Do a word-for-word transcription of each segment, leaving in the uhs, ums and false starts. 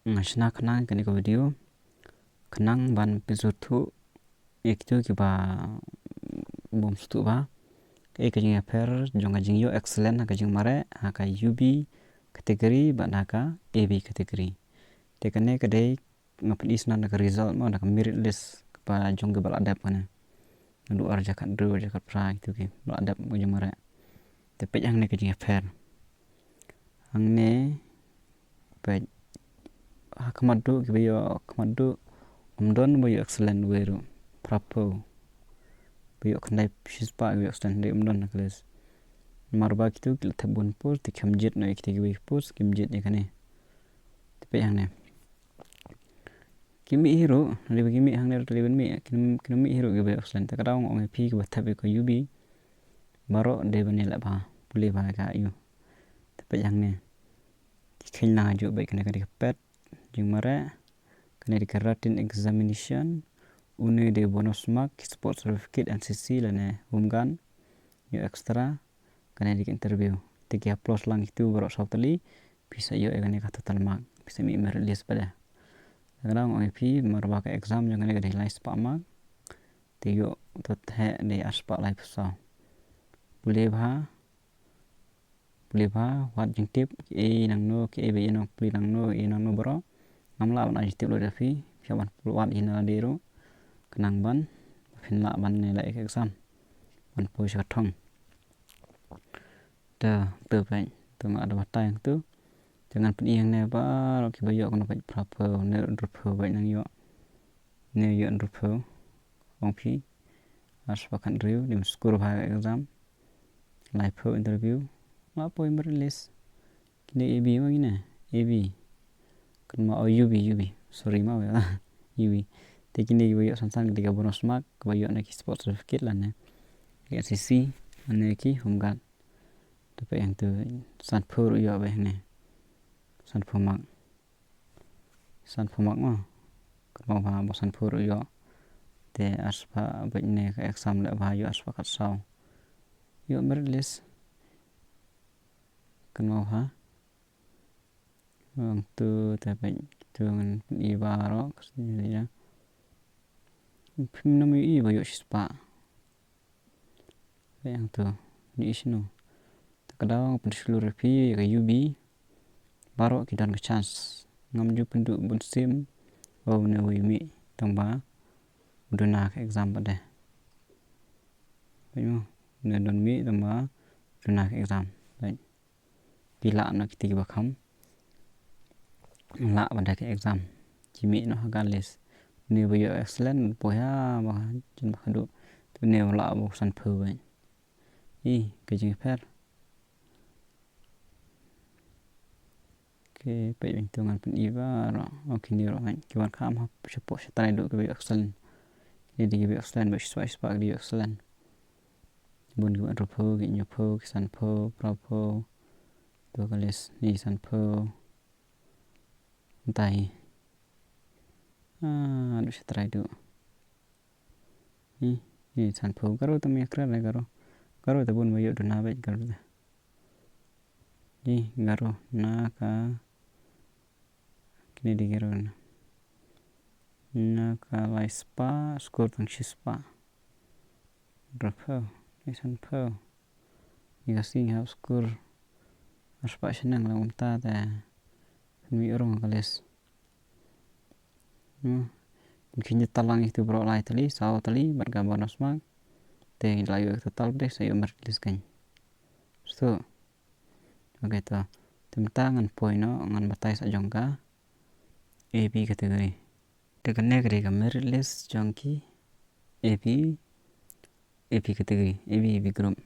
Nga shna khnang kane ka video khnang ban pynsngewthuh ïa kito kiba bym sngewthuh ba kaei ka jingïapher jong ka jingïoh excellent ha ka jingmareh ha ka U B category bad ha ka A B category. Te kane ka dei nga pyni shuwa na ka result mo, na ka merit list kaba jong kiba la dep kane. Naduh ar hajar khathynriew, ar hajar khatphra, kito kiba la dep ka jingmareh. Te peit hangne ka jingïapher. Hangne peit ha khmat duh kiba ïoh khmat duh, ym don ba ïoh excellent wei ruh. Phra phew ba ïoh khyndai shispah kiba ïoh excellent, dei ym don ha ka list. Namar ba kito ki la thep bun post, te kim jied noh ïa kito kiwei ki post, kim jied ïa kane. Te peit hangne. Ki mih hi ruh, lada ki mih hangne ruh, lada ban mih, kin, kin mih hi ruh kiba ïoh excellent. Te ka daw nga ong ïa phi kiba thep ïa ka U B baroh dei ban ïaleh bha, pule bha ïa ka U. Te peit hangne. Ki kheiñ lang hajuh, bad kane ka dei ka pet jingmareh, kane dei ka written examination, une dei bonus mark, sport certificate, N C C lane home guard, ïoh extra, kane dei ka interview. Te ki hap plus lang kito baroh saw tylli, phi sa ïoh ïa kane ka total mark, phi sa mih merit list pat de. Te ka daw nga ong ïa phi, namar ba ka exam jong kane ka dei lai spah mark, te ïoh to theh dei ar spah laiphew saw. Pule bha, pule bha, wad jingtip, kiei nangno, kiei ba ïa nang pule nangno, ïa nangno baroh. Ngam lah ban ai jingtip lut ïa phi, phi hap ban pule wad hi na lade ruh, khnang ban phin lah ban ïaleh ïa ka exam, ban poi sha ka thong. Te, te peit, te nga da batai hangto. Te ngan pyni hangne baroh kiba ïoh, kano peit, phra phew, ne hynriew phew peit nang ïoh. Ne ïoh hynriew phew. Ong phi, ar spah khathynriew, dei ban score bha ha ka exam. Laiphew interview. La poi merit list. Kine A B ma kine, A B. Kynmaw, oh, U B, U B. Sorry ma, U B. Te kine kiba ïoh san san ki dei ka bonus mark, kiba ïoh na ki sport certificate lane ki N C C lane ki home guard. Te peit hangto, sanphew ruh ïoh beit hangne. Sanphew mark. Sanphew mark mo. Kynmaw bha, ba sanphew ruh ïoh. Te ar spah beit ne ka exam leh bha, ïoh ar spah khatsaw. Ïoh merit list. Kynmaw bha. Hangto te peit, to ngan pyni baroh ka sngi ïa. Phim nym ïohi ba ïoh shispah. Peit hangto, ïohi shano. Te ka daw nga pynshlur ïa phi ïa ka U B, baroh ki don ka chance. Ngam ju pynduh bun sim ba une u mih, tang ba u duna ka exam pat de. Peit mo, une don mih tang ba u duna ka exam. Peit. Ki lah noh kiti kiba kham lah ban da ka exam. Ki mih noh ha ka list. Une ba ïoh excellent, poi ha ba jan ba khadduh. Te une u lah ba u sanphew beit. Ih, ka jingpher. Ki peit beit, to ngan pyni baroh. Oh, kine ruh, ki wan kham ha shapoh shatrai duh kiba ïoh excellent. Kine dei kiba ïoh excellent, ba shispah shispah ki dei ïoh excellent. Bun kiba hynriewphew, ki hynñiewphew, ki sanphew, phraphew. To ka list, ni sanphew. Ntai. Ah, duh shatrai duh. Ni, ni sanphew. Garo te me kra le garo. Garo te bun ba ïoh duna beit garo te. Ni garo na ka, kine dei garo na. Na ka lai spah, score tang shi spah. Hynriewphew, ni sanphew. Ni ka sngi hap score ar spah shaneng la kumta te. Kan mih rong ka list. Hmm. Kin kheiñ talang ïa kitu baroh lai tylli, saw tylli, bad ka bonus mark. Te la ïoh ïa ka total bad sa ïoh merit list kan. Sngewthuh? Okay to. Te mynta ngan poi noh, ngan batai sa jong ka A B category. Te kane ka dei ka merit list jong ki A B, A B category, A B, A B group.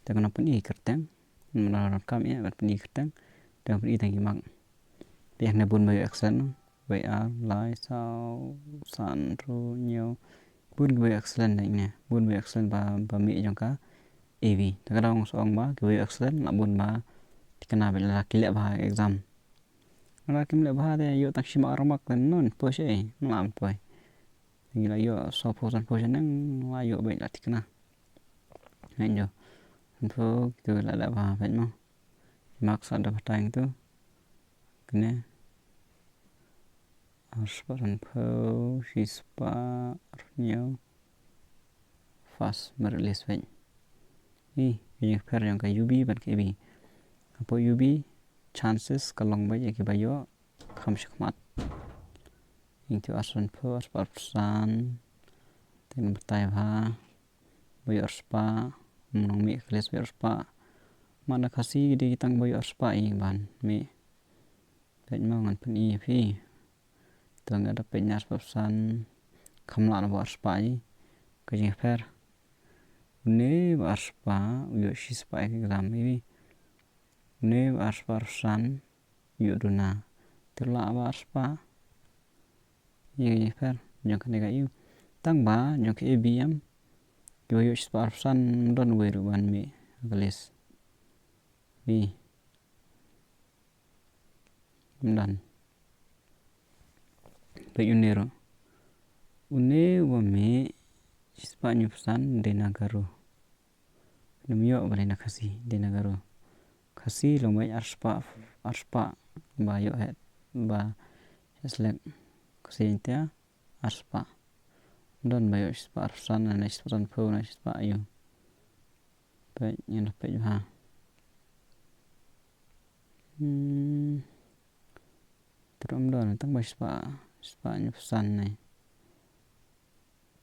Te ngan pyni kyrteng, ngan donkam ïa ban pyni kyrteng, te ngan pyni tang ki mark. Te hangne bun ba ïoh excellent, wei ar, lai, saw, san, hynriew, hynñiew. Bun kiba ïoh excellent hangne, bun ba ïoh excellent ba, ba mih jong ka A B. Te ka dang shu ong ba kiba ïoh excellent la bun ba thikna ba la ki leh bha exam. Lada kim leh bha te ïoh tang shi mark ar mark te non poi shi, ngam poi. Ngi la ïoh sawphew sanphew shaneng la ïoh beit la thikna. Ngan ïoh sanphew kitu la leh bha beit mo. Mark sa da batai tu. Kane. Spah sanphew, shispah hynñiew. First merit list peit. Ï, ka jingpher jong ka U B bad ka A B. Hapoh U B, chances ka long beit ïa kiba ïoh kham shakhmat. Ïngtip arspah sanphew, arspah arphew san. Te ngin batai bha ba ïoh arspah. Ym long mih ka list ba ïoh arspah. Mano Khasi ki dei ki tang ba ïoh arspah ï ban mih. Peit mo ngan pyni ïa phi. Te nga da peit na arspah arphew san. Kham lah na ba arspah ï. Ka jingpher. Une ba arspah u ïoh shispah ïa ka exam ï. Une ba arspah arphew san. Ïoh duna. Te lah ba arspah. Ïa ka jingpher jong kane ka ïu. Tang ba jong ka A B em. Kiba ïoh shispah arphew san ym don uwei ruh ban mih ha ka list. Ï. Ym don. Peit une ruh. Une uba mih shispah hynñiewphew san dei na Garo. Ym ïoh ba dei na Khasi, dei na Garo. Khasi long beit arspah, arspah ba ïoh heh, ba heh select. Khasi ïa te arspah. Ym don ba ïoh shispah arphew san, na shispah sanphew, na shispah ïu. Peit, ngin peit bha. Hmm. Te ruh ym don, tang ba shispah, shispah hynñiewphew san ne.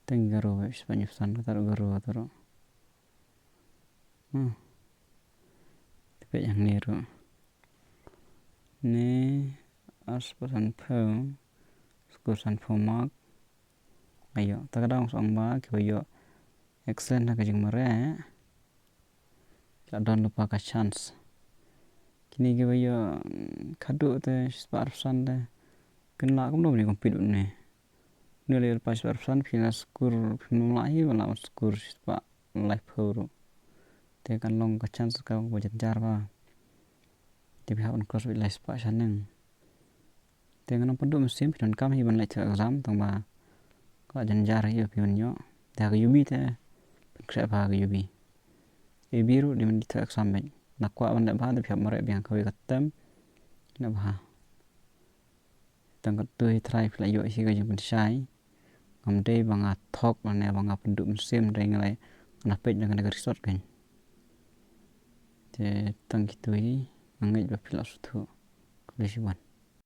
Tang Garo ba shispah hynñiewphew san, kata ruh Garo, kata ruh. Hmm. Te peit hangne ruh. Ne, arspah sanphew, score sanphew mark. Aïu, te ka dang song ba kiba ïoh excellent ha ka jingmareh. Ki la don lypa ka chance. Kine kiba ïoh, mm, khadduh te shispah arphew san te kin lah kumno ban compete bad une. Une lei lypa shispah arphew san, phi la score, phim lah hi ban lah score shispah laiphew ruh. Te kan long ka chance kaba jynjar bha. Te phi hap ban cross beit lai spah shaneng. Te ngan ym pynduh mynsiem, phi donkam hi ban leit through exam, tang ba ka jynjar hi ïa phi ban ïoh. Te ha ka U B te pynkhreh bha ha ka U B. A B ruh dei ban leit through exam beit. Na kwah ban leh bha te phi hap mareh biang kawei ka term. Leh bha. Tang katto hi trai phi la ïoh hi ka jingpynshai. Ngam dei ba nga thok lane ba nga pynduh mynsiem, dei nga la, nga la peit na kane ka result kein. Te tang kito hi, nga ngeit ba phi la sngewthuh. Khublei shibun.